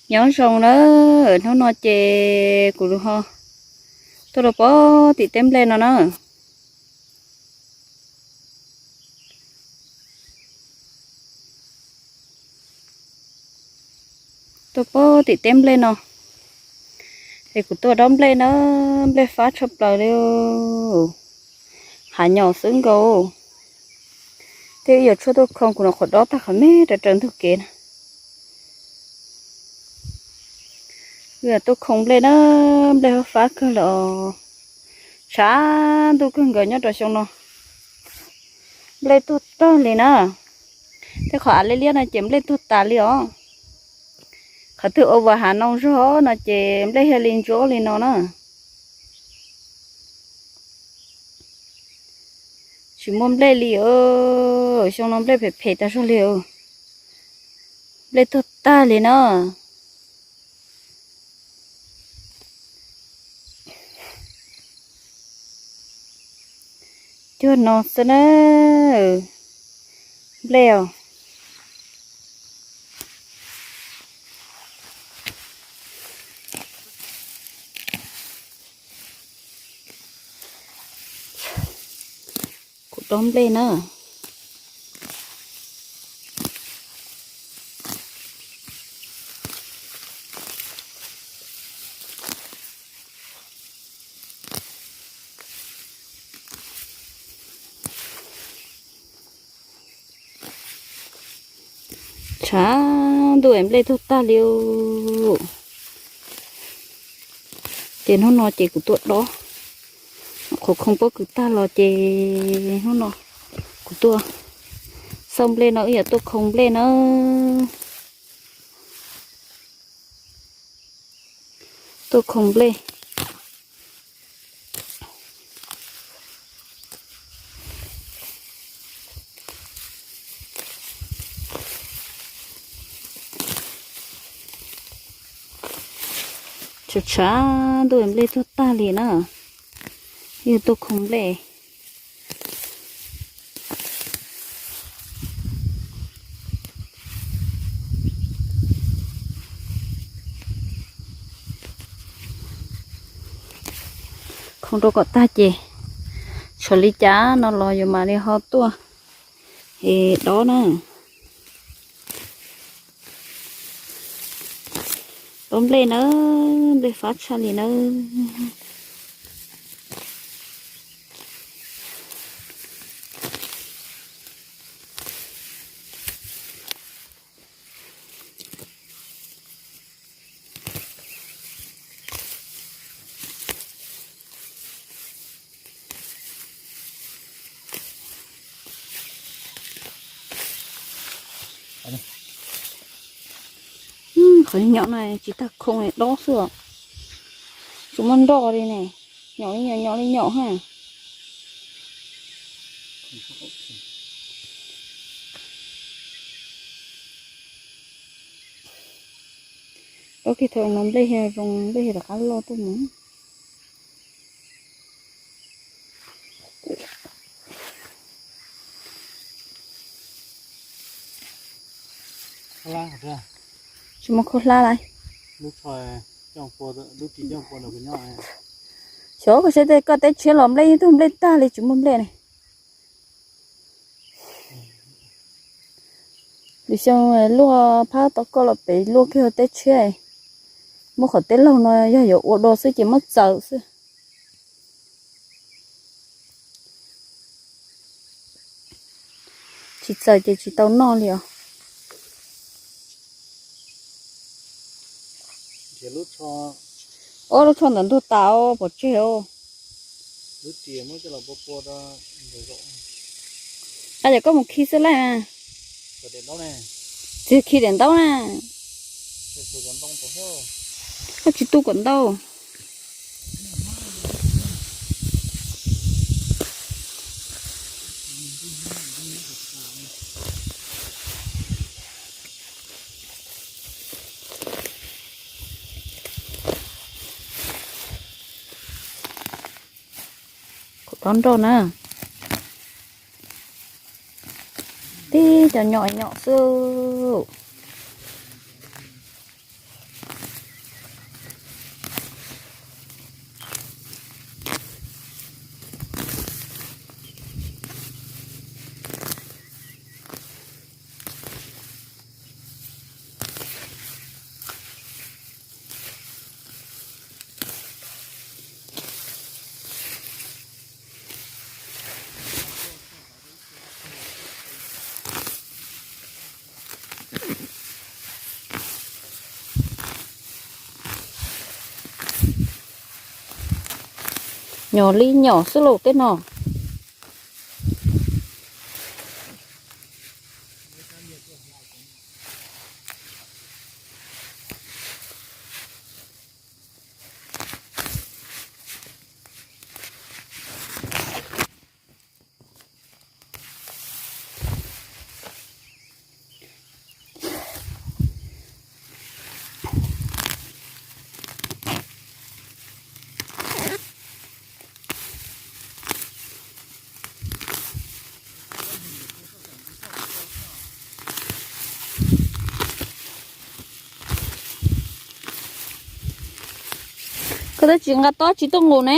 Nyob zoo na, hnub no ces kuv ho tuaj rau pem tim teb nplej no na. Tuaj pem tim teb nplej no, es kuv tuaj dob nplej na, nplej fab tshaj plaws li, hav nyom xwb nkaus. Thiab wb yuav tshuaj tuaj khoo, kuv no qhuav dob tag qhov me raws raws ntug kev na. Wb tuaj khoo nplej na, nplej fab fab kawg lawm os. Tshav ntuj kawg nkaus nyob rau xyoo no. Nplej tuag tag li na. Tej qhov av liab liab no ces nplej tuag tas li os. Qhov twg ua vas hav noo zog no ces nplej thiaj li ntsuab li no na. Tsis muaj nplej li os, xyoo no nplej phem phem tas zog li os. Nplej tuag tag li na. Cuag no xwb na, nplej os. Kuv dob nplej na. Tshav ntuj es nplej tuag tag li. Ces hnub no ces kuv tuaj dob, qhuav khoo pob kws tag los ces hnub no kuv tuaj xauj nplej no, wb yuav tuaj khoo nplej na. Tuaj khoo nplej. Tshav tshav ntuj nplej tuag tag li na. Yog tuaj khoo nplej. Khoo rau kom tag ces tshuav li cas no los yuav mam li ho tuaj es dob na. Dob nplej na, nplej fab tshaj li na. Qhov nyom no tsis tag khoo dob xwb os. Tsis muaj nroj li ne, nyom li nyom, nyom li nyom ha. Dob kiag thaum no nplej zoo, nplej rov qab loj tuaj mus. Tsis muaj khaub hlab lawm. Xyov koj saib tej koj teb tshiab los nplej yeej tug nplej tag li tsis muaj nplej ne. Lwm xyoo luaj phab tau koj los pem luaj kiag teb tshiab. Muab qhov teb laug no yog yuav ua do xwb ces muab txaws xwb. Tsis txaws ces tsis tau noj li os. Ob lub tsho ntawd ntuag tas pov tseg os. Ab, yog koj mus khi xwb laj. Txiv khi daim ntaub na. Koj tsis tu kom ntau. Kuv dob nroj na. Tib cov nyom nyom xwb. Nyom li nyom xwb lauj tej no. Koj twb tsis nqa tob tsis tuaj nqus ne.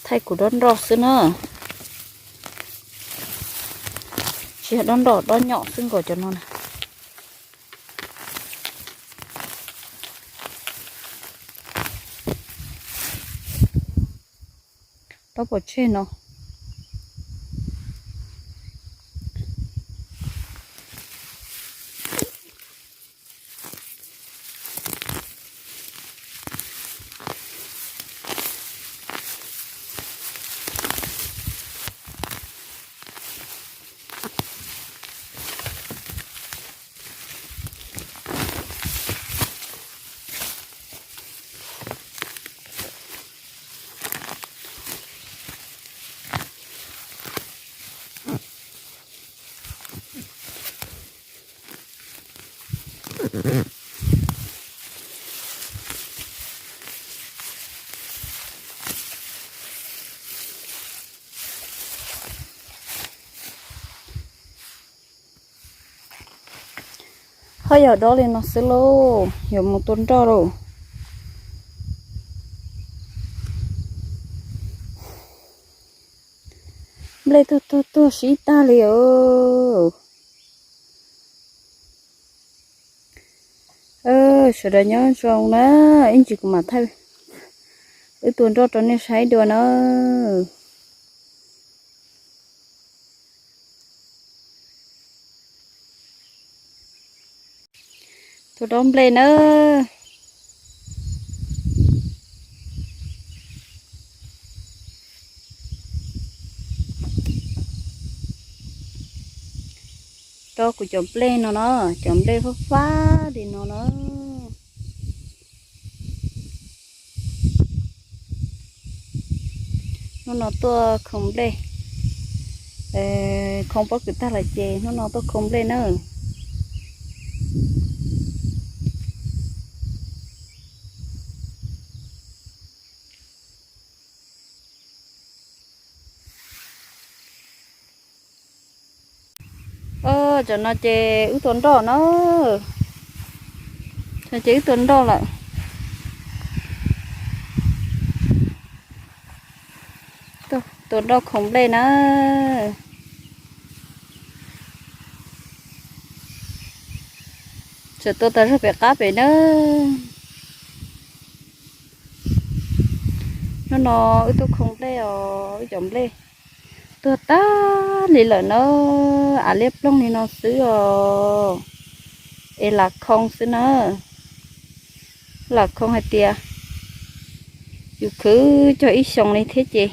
Thaij kuv dob nroj xwb na. Tsis yog dob nroj, dob nyom xwb nkaus cov no na. Dob pov tseg no. Ho yog dob li no xwb lauj, yuav mus tua nroj lauj. Nplej tuag tuag tuag sib tag li os. Sawv daws nyob zoo na, ib ntsis kuv mam thaij wb tua nroj rau nej saib dua na. Tus dob nplej na. Dob kuv cov nplej no na, cov nplej fab fab li no na. Hnub no tuaj khoo nplej, khoo pob kws tag lawm ces hnub no tuaj khoo nplej na. Tam no ces wb tua nroj na. Tam no ces wb tua nroj lawm. Tua nroj khoo nplej na. Tseem tua tas zog pem qab pem na. Hnub no wb tuaj khoo nplej os, wb cov nplej tuag tag li lawm na, av liab ploog li no xwb os. Es lam khoo xwb na, lam khoo hais tias yus khwv cog ib xyoos li thiab ces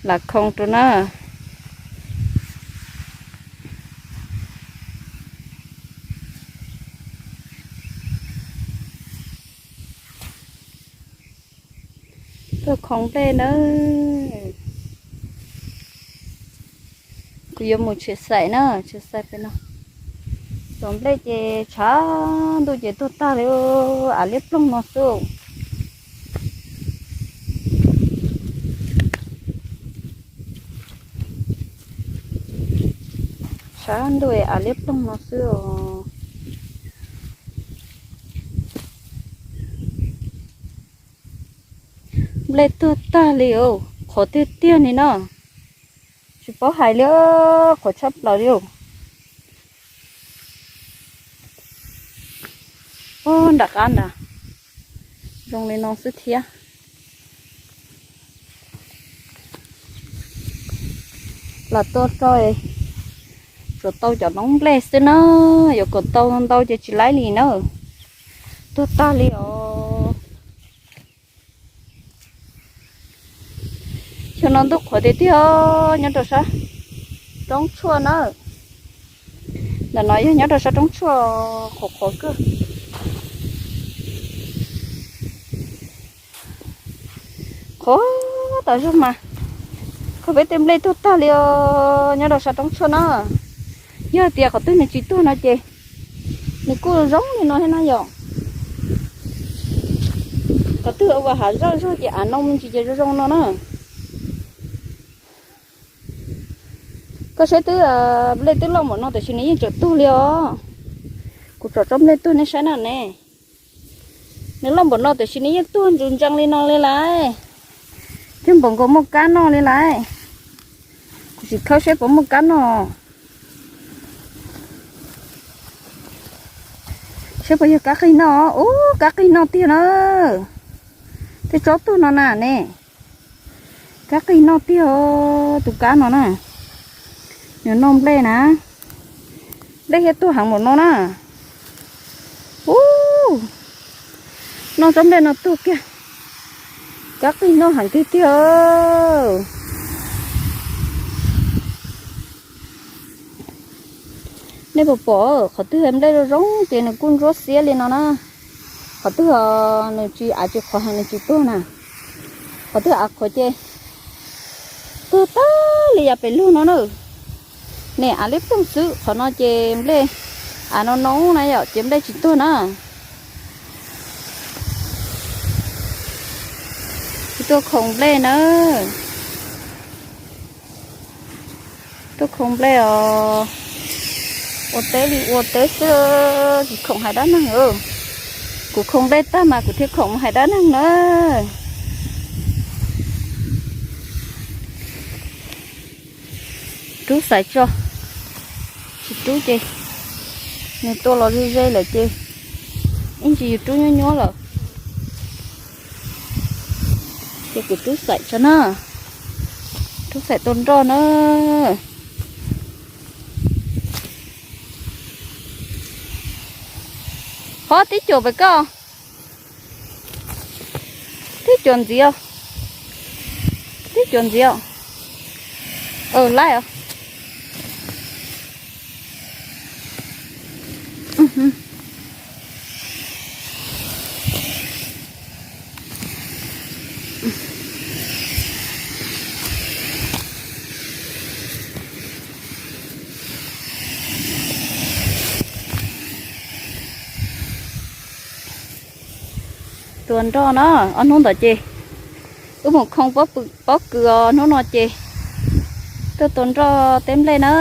lam khoo rau na. Tuaj khoo nplej nawb. Kuv yuav mus tshem xaim na, tshem xaim pem no. Cov nplej ces tshav ntuj ces tuag tag li, av liab ploog no xwb. Tshav ntuj av liab ploog no xwb os. Nplej tuag tag li os, qhuav tiag tiag li no. Tsis paub hais li, qhuav tshaj plaws li os. Nram qab ntag. Zoo li no xwb thiab. Los tuaj tso, tsuas tau cov noob nplej xwb na, yuav kom tau ntau ces tsis laib li na. Tuag tag li os. Xyoo no ntuj qhuav tiag tiag nyob rau sab roob tshuaj na. Ntawm no yog nyob rau sab roob tshuaj, qhuav qhuav kawg. Qhuav tas zog mas, kho peb tej nplej tuag tag li os nyob rau sab roob tshuaj na. Yog tias qhov twg nws tsis tuag no ces nws kuj zoo li no thiab na yom. Qhov twg ua hav zaj zog ces av no me ntsis ces zoo zoo no na. Koj saib twb, nplej twb loj npaum no tiam sis nws yeej tseem tuag li os. Kuv tsom tsob nplej tuag nej saib na ne. Nws loj npaum no tiam sis nws yeej tuag ntsws ntsees li no li lawm. Cuag npaum nkaus muaj kab noj li lawm. Kuv sim khawb saib puas muaj kab noj. Saib puas yog kab qig noj. Ub, kab qig noj tiag na. Tej tsob tuag no na ne. Kab qig noj tiag, tus kab no na. Nws noj nplej na. Nplej thiaj tuag heev npaum no na. Ub, noj tsob nplej no tuag kiag. Kab qig noj heev tiag tiag. Nej puas pom qhov twg nplej zoo zoo ces nws kuj ntsuab xiab li no na. Qhov twg nws tsis, av tsis qhuav heev nws tsis tuag na. Qhov twg av qhuav ces tuag tag li yav pem lug no na. Ne, av liab ploog xwb, qhov no ces nplej, av no no na yom ces nplej tsis tuag na. Tuaj khoom nplej na. Tuaj khoom nplej os. Ua teb li ua teb xwb, tsis khoom hais dab neeg. Kuv khoom nplej tag mas kuv thiaj khoom mus hais dab neeg na. Rub xaiv tso, tsis rub ces nws tua los ze ze lawm ces ib ntsis yus rub nyuab nyuab lawm. Ces kuv rub xaiv tso na, rub xaiv tua nroj na. Qhov tib cuam pem koj, tib cuam ntxiv, tib cuam ntxiv. Laib os. Tua nroj na, ob hnub ntawd ces wb mus khoo pob kws os, hnub no ces tuaj tua nroj teb nplej na.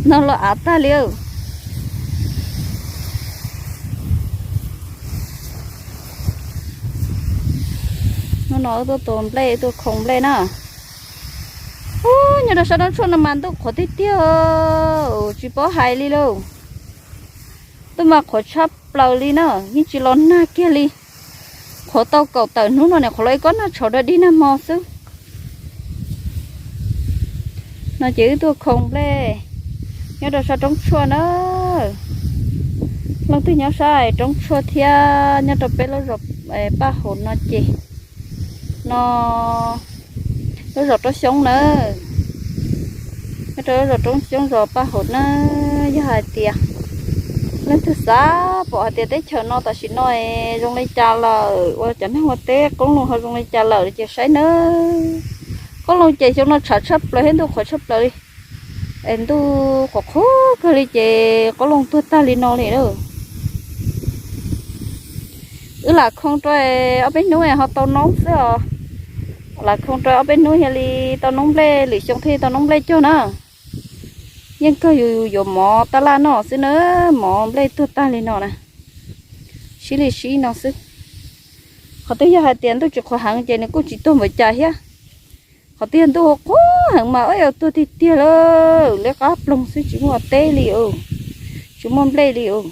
No los av tag li. Hnub no wb tuaj tua nplej, tuaj khoo nplej na. Nyob rau sab roob tshuaj no mas ntuj qhuav tiag tiag, tsis paub hais li lauj. Ntuj mas qhuav tshaj plaws li na, yeej tsis los nag kiag li. Qhuav tau kaum tawm hnub no ne, qhuav los ib kob nag tshauv dog dig nag hmo xwb. No ces wb tuaj khoo nplej nyob rau sab roob tshuaj na. Leej twg nyob sab roob tshuaj thiab nyob rau peb lub zos Paj Haum no ces, no lub zos Roob Xyoob na, nyob rau lub zos Roob Xyoob zos Paj Haum na. Yog hais tias leej twg xav pom hais tias teb chaws no tam sim no zoo li cas lawm, ua cov neeg ua teb qoob loo ho zoo li cas lawm ces saib nawb. Qoob loo ces xyoo no tshav tshaj plaws thiab ntuj qhuav tshaj plaws li. Es ntuj qhuav qhuav kawg li ces qoob loo tuag tag li no li lawm. Wb lam khoo rau ob peb hnub ho tau noob xwb os. Lam khoo rau ob peb hnub yog li tau noob nplej, lwm xyoo thiaj tau noob nplej cog na. Yeej kawg yus yuav mov tab laj noj xwb na, mov nplej tuag tag li no na. Sib li sib no xwb. Qhov twg yog hais tias ntuj tsis qhuav heev ces nws kuj tsis tuag npaum cas thiab. Qhov twg yog ntuj qhuav heev mas yuav tuag tiag tiag lawm, liab qab ploog xwb tsis muaj teb li os. Tsis muaj nplej li os.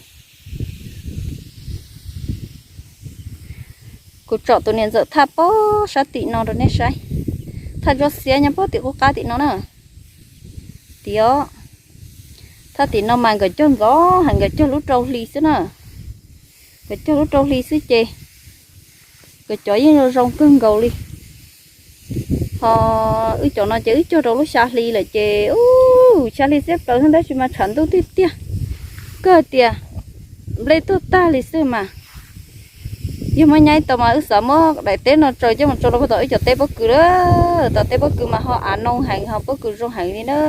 Kuv tsom tus niam ntxawm thaj pob sab tim no rau nej saib. Thaj ntsuab xiab nyob pob tim qub qab tim no na. Tias thaj tim no mas nkawd cog ntxov heev, nkawd cog lub rau hli xwb na. Nkawd cog lub rau hli xwb ces nkawd cov yeej zoo zoo kawg nkaus li. Ho wb cov no ces wb cog rau lub xya hli lawm ces ub, xya hli xiab plaws xwb tab sis mas tshav ntuj tiag tiag kawg tias nplej tuag tag li xwb mas. Yog muab nyaib tau mas wb xav muab daim teb no tsaws coj mus tso rau puag tom wb cov teb pob kws lawm. Tom teb pob kws mas ho av noo heev ho pob kws zoo heev li na.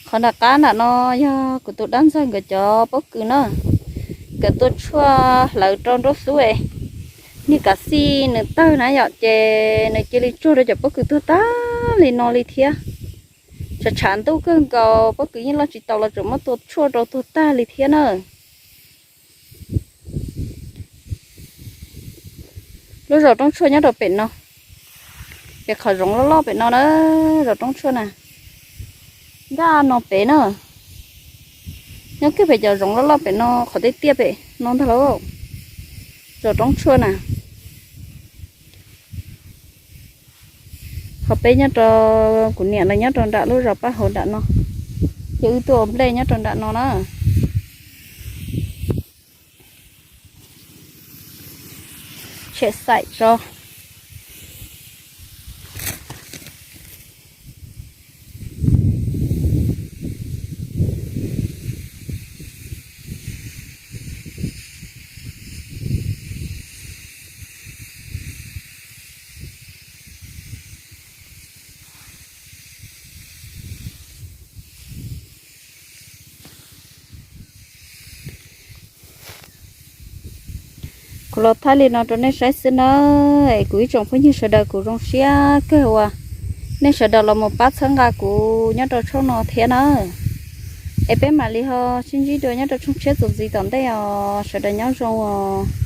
Qhov nram qab nram no yog kuv tus dab ntxawg nkawd cov pob kws na. Nkawd tua tshuaj hlawv rau nruab xub es niag kav xij nws tawg na yom, ces nws cia li tsuag rau cov pob kws tuag tag li no li thiab. Tshav tshav ntuj kawg nkaus pob kws yeej loj tsis tau los tseem muab tua tshuaj rau tuag tag li thiab na. Lub zos roob tshuaj nyob rau pem no, pem qhov zoov loj loj pem no na, zos roob tshuaj na. Nkaj no pem na, nyob kiag pem cov zoov loj loj pem no qhov tiaj tiaj pem no ntag lauj. Zos roob tshuaj na. Qhov peb nyob rau, kuv niam lawv nyob rau nram lub zos paj hauv nram no, ces wb tuaj ua nplej nyob rau nram no na. Tshem xaim tso. Kuv los thaij li no rau nej saib xwb na. Es kuv ib tsoom phooj ywg sawv daws, kuv zoo siab kawg uas nej sawv daws los mus pab txhawb nqa kuv nyob rau tshooj no thiab na. Es peb mam li ho sib ntsib dua nyob rau tshooj tshiab txuas ntxiv tom ntej os, sawv daws nyob zoo os.